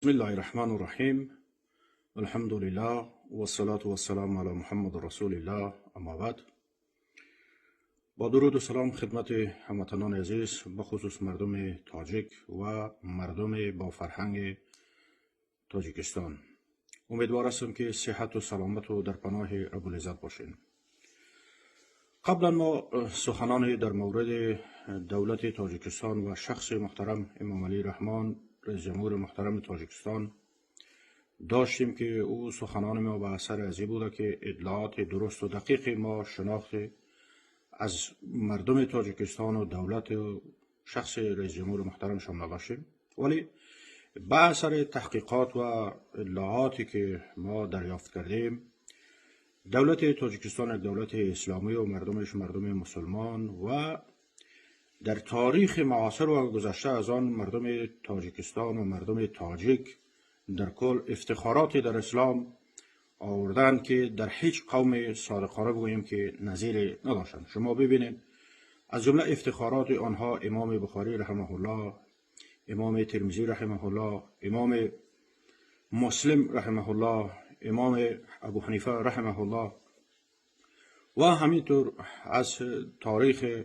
بسم الله الرحمن الرحیم. الحمد لله والصلاة والسلام علی محمد رسول الله. اما بعد، با درود و سلام خدمت هموطنان عزیز، بخصوص مردم تاجیک و مردم با فرهنگ تاجیکستان. امیدوار هستم که صحت و سلامت و در پناه رب العزت باشین. قبلا ما سخنان در مورد دولت تاجیکستان و شخص محترم امام علی رحمان، رئیس جمهور محترم تاجیکستان، داشتیم که او سخنان ما به اثر ازی بوده که اطلاعات درست و دقیق ما شناخت از مردم تاجیکستان و دولت و شخص رئیس جمهور محترمشان نداشتیم، ولی به اثر تحقیقات و اطلاعاتی که ما دریافت کردیم، دولت تاجیکستان یک دولت اسلامی و مردمش مردم مسلمان و در تاریخ معاصر و گذشته از آن مردم تاجیکستان و مردم تاجیک در کل افتخاراتی در اسلام آوردن که در هیچ قوم، صادقانه بگوییم، که نظیر نداشتند. شما ببینید، از جمله افتخارات آنها امام بخاری رحمه الله، امام ترمذی رحمه الله، امام مسلم رحمه الله، امام ابو حنیفه رحمه الله و همینطور از تاریخ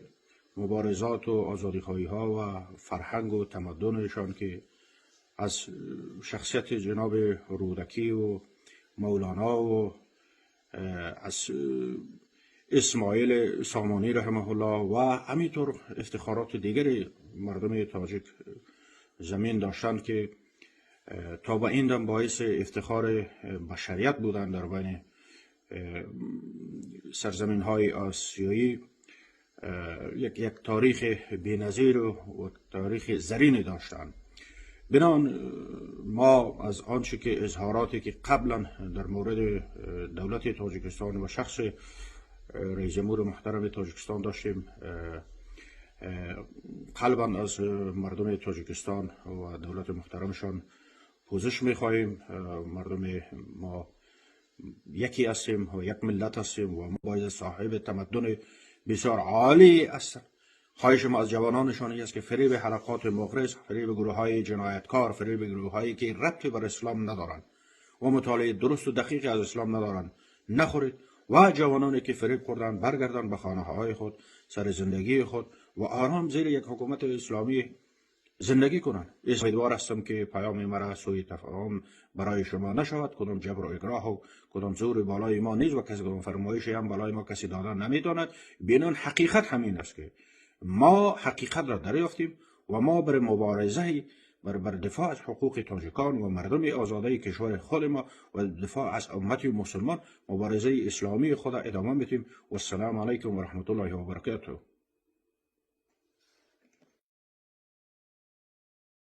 مبارزات و آزادیخواهی ها و فرهنگ و تمدنشان که از شخصیت جناب رودکی و مولانا و از اسماعیل سامانی رحمه الله و همینطور افتخارات دیگری مردم تاجیک زمین داشتند که تا به این دم باعث افتخار بشریت بودند در بین سرزمین های آسیایی. یک تاریخ بی‌نظیر و تاریخ زرین داشتند. بناً ما از آنچه که اظهاراتی که قبلا در مورد دولت تاجیکستان و شخص رئیس جمهور محترم تاجیکستان داشتیم، قلبا از مردم تاجیکستان و دولت محترمشان پوزش میخواهیم. مردم ما یکی هستیم و یک ملت هستیم و ما باید صاحب تمدن بسیار عالی هستند. خواهش ما از جوانانشان است که فریب حلقات مغرض، فریب گروه های جنایتکار، فریب گروه هایی که ربطی بر اسلام ندارند و مطالعه درست و دقیق از اسلام ندارند نخورید و جوانانی که فریب خوردن برگردن به خانه های خود، سر زندگی خود و آرام زیر یک حکومت اسلامی زندگی کنند. امیدوار هستم که پیام مرا سوء تفاهم برای شما نشود. کدام جبر و اکراه و کدام زور بالای ما نیست و کسی کدام فرمایش هم بالای ما کسی دادن نمیتواند. بناً حقیقت همین است که ما حقیقت را دریافتیم و ما بر مبارزه بر دفاع از حقوق تاجیکان و مردم آزاده کشور خود ما و دفاع از امت مسلمان مبارزه اسلامی خود ادامه میدیم. و السلام علیکم و رحمت الله و برکاته.